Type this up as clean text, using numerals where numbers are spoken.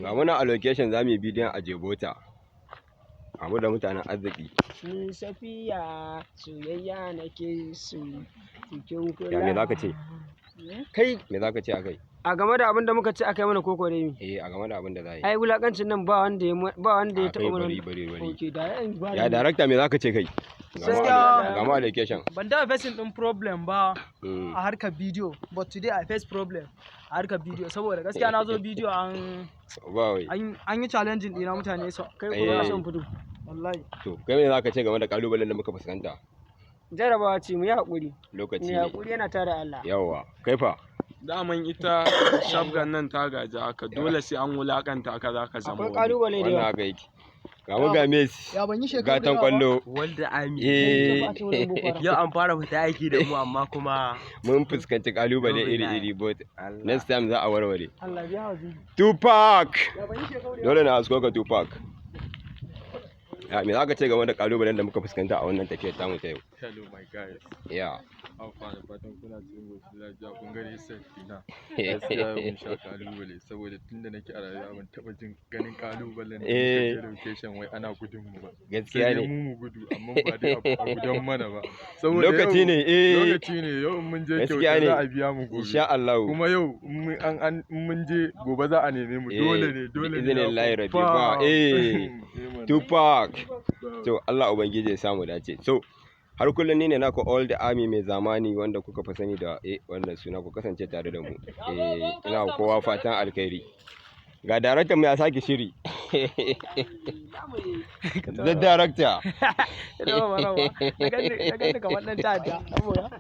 Ga muna a location, za mu yi bidiyon a Jebota. Ga mu da mutanen arziki. Ni Safiya, soyayya nake so cikin kula. Ya, me za ka ce? Kai. Me za ka ce a kai? A game da abin da muka ce aka yi mana koko ne? Eh, a game da abin da za a yi. Ai wulakancin nan ba wanda ya A kai taɓa mana. Bari, bari, bari. Okay, da yan ba. Ya, director, me za ka ce kai? Ga mu a location. Ban taɓa facing ɗin problem ba a harkar bidiyo, but today I face problem a harkar bidiyo, saboda gaskiya na zo bidiyo an Ba wai. an yi challenging ɗina, mutane so Kai ko son fito. Wallahi. To, kai me za ka ce game da kalubalen da muka fuskanta? Jarabawa ce, mu yi haƙuri. Lokaci Mu yi ne. haƙuri, yana tare Allah. Yawwa, kai fa? Daman ita sabgan nan ta gaji haka, dole sai an wulakanta ka za ka zama Akwai wani. kalubale da Wannan yawa. haka yake. Ga mu ga Messi. Ya ban yi shekaru da Gatan yawa ba. kwallo. Wanda Ami. Eh. Yau an fara fita aiki da mu, amma kuma Mun fuskanci kalubale iri-iri, but next time za a warware. Allah biya wa biyu. Tupac! Ya ban yi shekaru da yawa. Dole na hasko ka, Tupac. Ya, me za ka ce game da kalubalen da muka fuskanta a wannan tafiyar tamu ta yau? Hello my guys. Ya. How far? Da fatan kuna cikin goshin lafiya. Kun gani set dina. Gaskiya mun sha kalubale, saboda tunda nake a rayuwa ban taba jin ganin kalubalen da muka je location wai ana gudun mu ba. Gaskiya Sai dai ne. mu mu gudu, amma ba dai a gudan mana ba. Saboda Lokaci yau ne, eh. Lokaci ne, yau in mun je Gaskiya kyauta ne. za a biya mu gobe. Insha Allah. Kuma yau in mun an an in mun je gobe za a neme mu. Dole ne, dole ne. Bi'iznillahi rabbi ba. Eh. Eh mana. Tupac. To, Allah Ubangiji ya samu dace. So har kullum ni ne naku All the Army mai zamani, wanda kuka fi sani da wannan suna. Ku kasance tare da mu. Eh, ina wa kowa fatan alkhairi. Ga director mu ya sake shiri. The director. Rawa, rawa. Na ganni kamar ɗan ta'adda saboda